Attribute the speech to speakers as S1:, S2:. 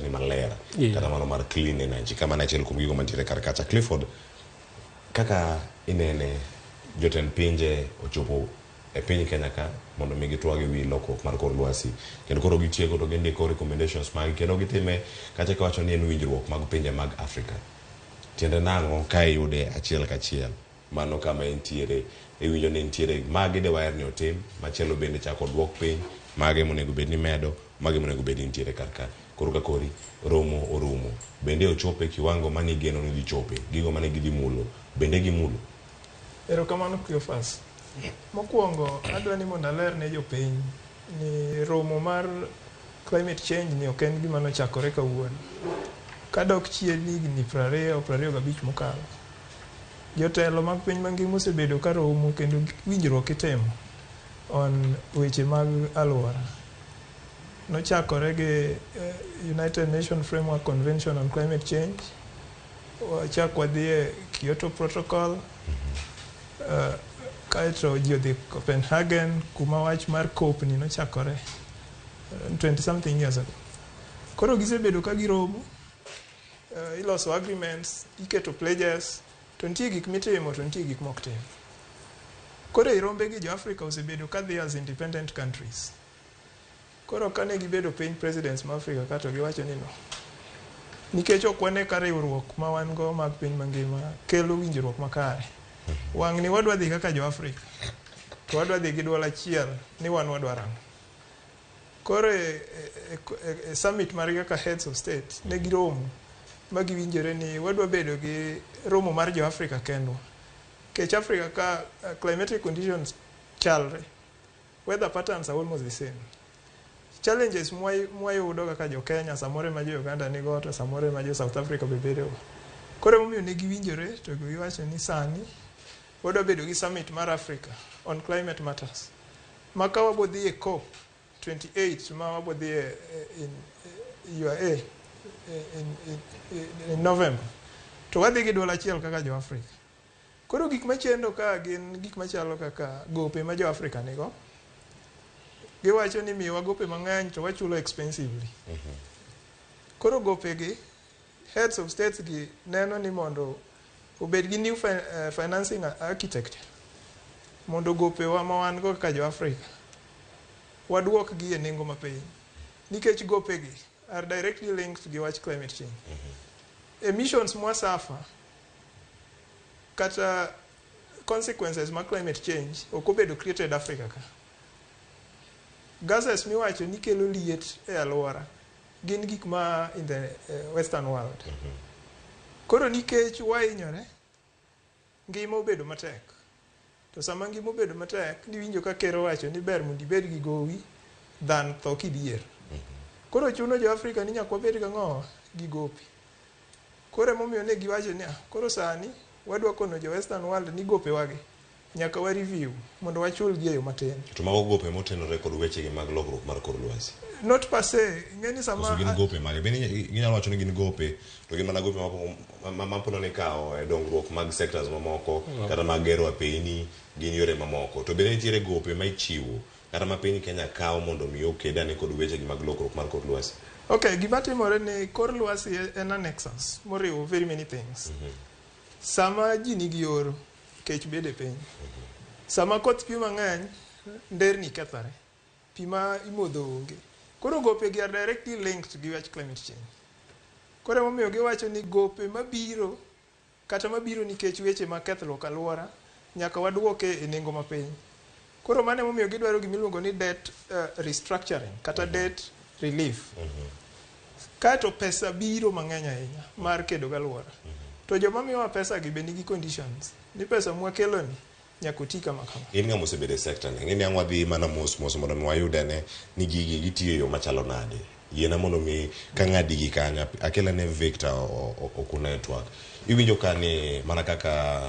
S1: Ni maler kata mano mar clean energy kama ne achiel kuom gigo mantiere kar kacha. Clifford, kaka inene jotend pinje ochopo e piny Kenya ka mondo mi gitwag e wi lokruok mar kor lwasi kendo koro gitieko to gindiko recommendations mag kendo gitime kacha kiwacho ni en winjruok mag pinje mag Afrika. Tiende nang'o ka iyude achiel kachiel? Mano kama entiere iwinjo ni nitiere magi de waher ni otim, machielo bende chak oduok piny, mage monego bed ni imedo, mage monego bed ni nitiere kar ka. Koro ka kori romo orumo, bende ochopo e kiwango mane igeno ni dhi chope, gigo mane gidhi mulo, bende gimulo?
S2: Erokamano Cleophas. Mokuongo adwa ni mondo aler ne jopiny ni romo mar climate change ni ok en gima nochakore kawuono. Kadok chien higni 20, 25 mokalo, jotelo mag piny mangima osebedo ka romo kendo winjruok itimo on weche mag alwora. Nochakore gi United Nations Framework Convention on Climate Change, wachak wadhi e Kyoto Protocol, kaeto ji odhi Copenhagen kuma wach mar COP ni nochakore 20 something years ago. Koro gisebedo ka giromo, iloso agreements, iketo pledges, to nitie gik mitimo to nitie gik mok tim. Koro e rombe gi jo Africa osebedo ka dhi as independent countries. Koro kane gibedo piny presidents ma Africa ka to giwacho ni no. Nikech ok wane ka riwruok ma wan go mag piny mangima kelo winjruok makare. Wang' ni wadwa dhi kaka jo Africa. To wadwa dhi gi duol achiel ni wan wadwaro ang'o. Koro e summit margi kaka heads of state ne giromo ma giwinjore ni wadwa bedo gi romo mar jo Africa kendwa. Nikech Africa ka climatic conditions chalre, weather patterns are almost the same. Challenges mwayudo kaka jo Kenya samoro ema jo Uganda nigo to samoro ema jo South Africa be bedogo. Koro emomiyo ne giwinjore to giwacho ni sani wadwa bedo gi summit mar Africa on climate matters. Ma ka wabo dhi e COP 28 ma wabo dhi e in UAE in November to wadhi gi duol achiel kaka jo Africa. Koro gik machendo ka gin gik machalo kaka gope ma jo Africa nigo. Giwacho ni miyowa gope mang'eny to wachulo expensively. Koro gope gi heads of states gi neno ni mondo obed gi new financing architecture mondo gopewa ma wan go kaka jo Africa waduok gi e nengo mapiny nikech gope gi are directly linked gi wach climate change. Emissions mwasafa kata consequences mag climate change ok obedo created Africa ka. Gases miwacho ni kelo liet e alwora gin gik ma in the western world. Koro nikech wahinyore, ngima obedo matek. To sama ngima obedo matek, niwinjo ka ker owacho ni ber mondo ibed gi gowi than tho kidhier. Koro chuno jo Africa ni nyaka wabed gang'o gi gope. Koro emomiyo ne giwacho ni koro sani wadwa kono jo western world ni gopewa gi nyaka wa review mondo wachul gi e yo matin.
S1: To mago gope motenore kod wechegi mag lokruok mar kor lwasi.
S2: Not per se, ing'e ni sama
S1: Koso gin gope mage? Bende ginyalo wacho ni gin gope, to gin mana gope ma ni kawo e dongruok mag sectors mamoko, kata mag gero apeyni, gin yore mamoko. To bende nitiere gope ma ichiwo, kata ma piny Kenya kawo mondo mi oked ane kod wechegi mag lokruok mar kor lwasi.
S2: Okay, gima timore ni kor lwasi en a nexus moriwo very many things. Sama ji nigi oro, kech bede piny. Sama koth chwe mang'eny, nderni kethore. Pi ma imodho onge. Koro gope gi are directly linked gi wach climate change. Koro emomiyo giwacho ni gope mabiro kata mabiro nikech weche mag kethruok alwora nyaka waduoke e nengo mapiny. Koro mano emomiyo gidwaro gimiluongo ni debt restructuring kata debt relief. Kaeto pesa biro mang'eny ahinya mar kedo gi alwora. To joma miyowa pesa gi be nigi conditions ni pesa mwakelo ni nyaka oti kama kama.
S1: In ng'ama osebedo e sector ni, ing'e ni ang' wadhi mana mos mos mondo mi wayud ane ni gigi gitiyo e yo machalo nade. Yiena mondo mi kang'adi gi kanyo, akel ane Victor okuna e twak. Iwinjo ka ni mana kaka